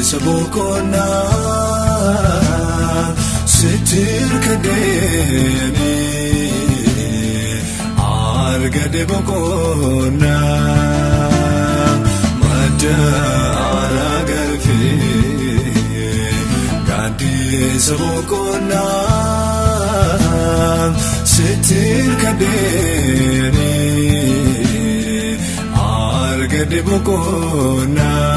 Gaaddisa boqonnaa sitti hirkadheeni argadhe boqonnaa madda aara galfee gaaddisa boqonnaa sitti hirkadheeni argadhe boqonnaa.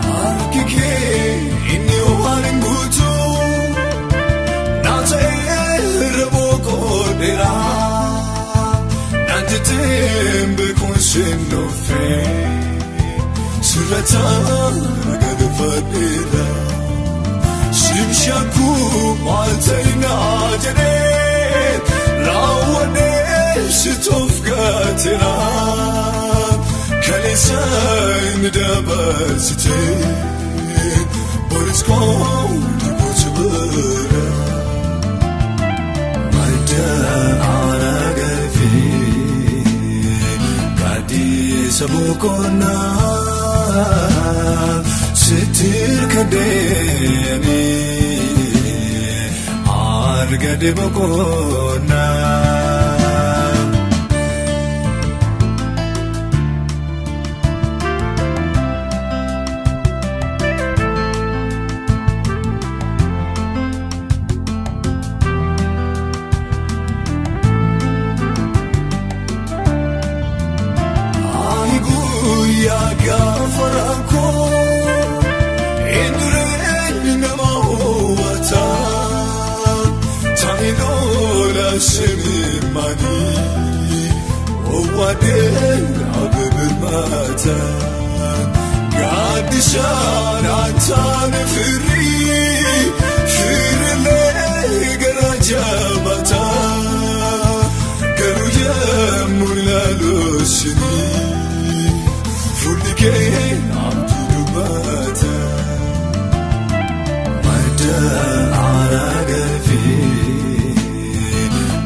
Harki kee inni waan hin guutuu naan ta'ee irra boqodheera. Naan jetteen beekumsi hin dhufee sirrataan galfadheera. Simshakkuu maal ta'inaa jedhee raawwadhee si toof gateera. Kaleessa inni dabarsitee boris koon gocha bira. Madda aara galfee gaaddisa boqonnaa sitti hirkadheeni argadhe boqonnaa. Ani guyyaa gaafa rakkoo eenyureen nama hawwata taa'ee loola simimanii owwaadhee abibirmata gaaddisaan attaane firii firillee gara jabata garuu yemmuu ilaaluusinii fuulli kee abdii dubbata. Madda aara galfee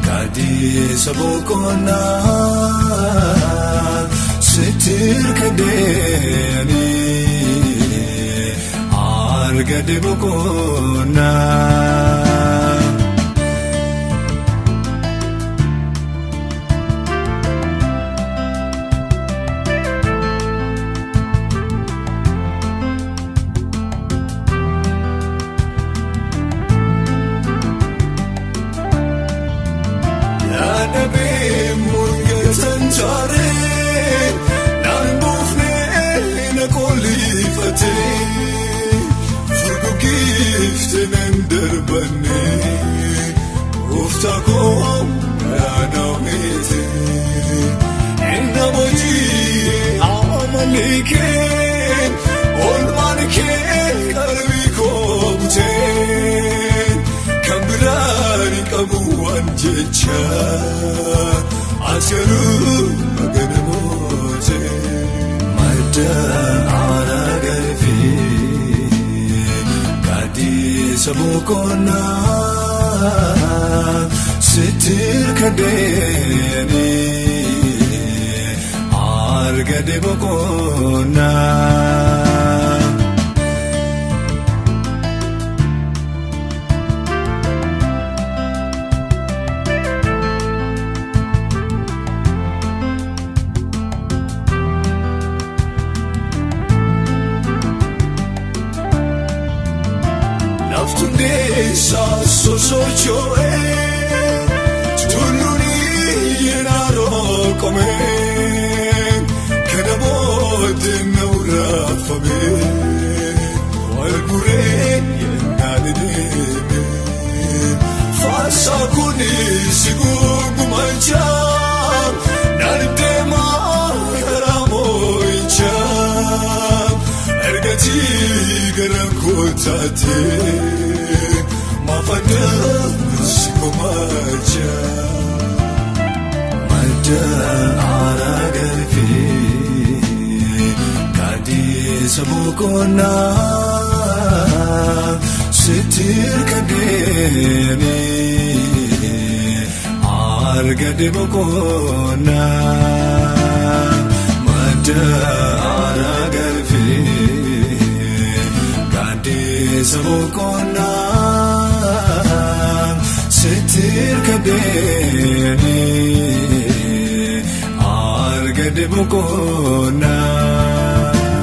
gaaddisa boqonnaa sitti hirkadheeni argadhe boqonnaa. Yaadabee murgatan taaree naan buufnee na qollifatee furguggiifte nan darbannee gooftaa koo yaadamete inni hojii amalii kee oolmaan kee qalbii koo butee kan biraan hin qabu waan jecha ati garuu magana mootee. Madda aara galfee gaaddisa boqonnaa sitti hirkadheeni argadhe boqonnaa. Laftundeessa sosocho'ee tulluun yeroo qomee kana booddee na urraafamee wal gurree yennaan deeme faarsaa kunis gugumachaa naan deemaa karaa moo'ichaa ergatii gara kootaatee maafadda si komachaa. Madda aara galfee Gaaddisa boqonnaa sitti hirkadheeni argadhe boqonnaa madda aara galfee gaaddisa boqonnaa sitti hirkadheeni argadhe boqonnaa.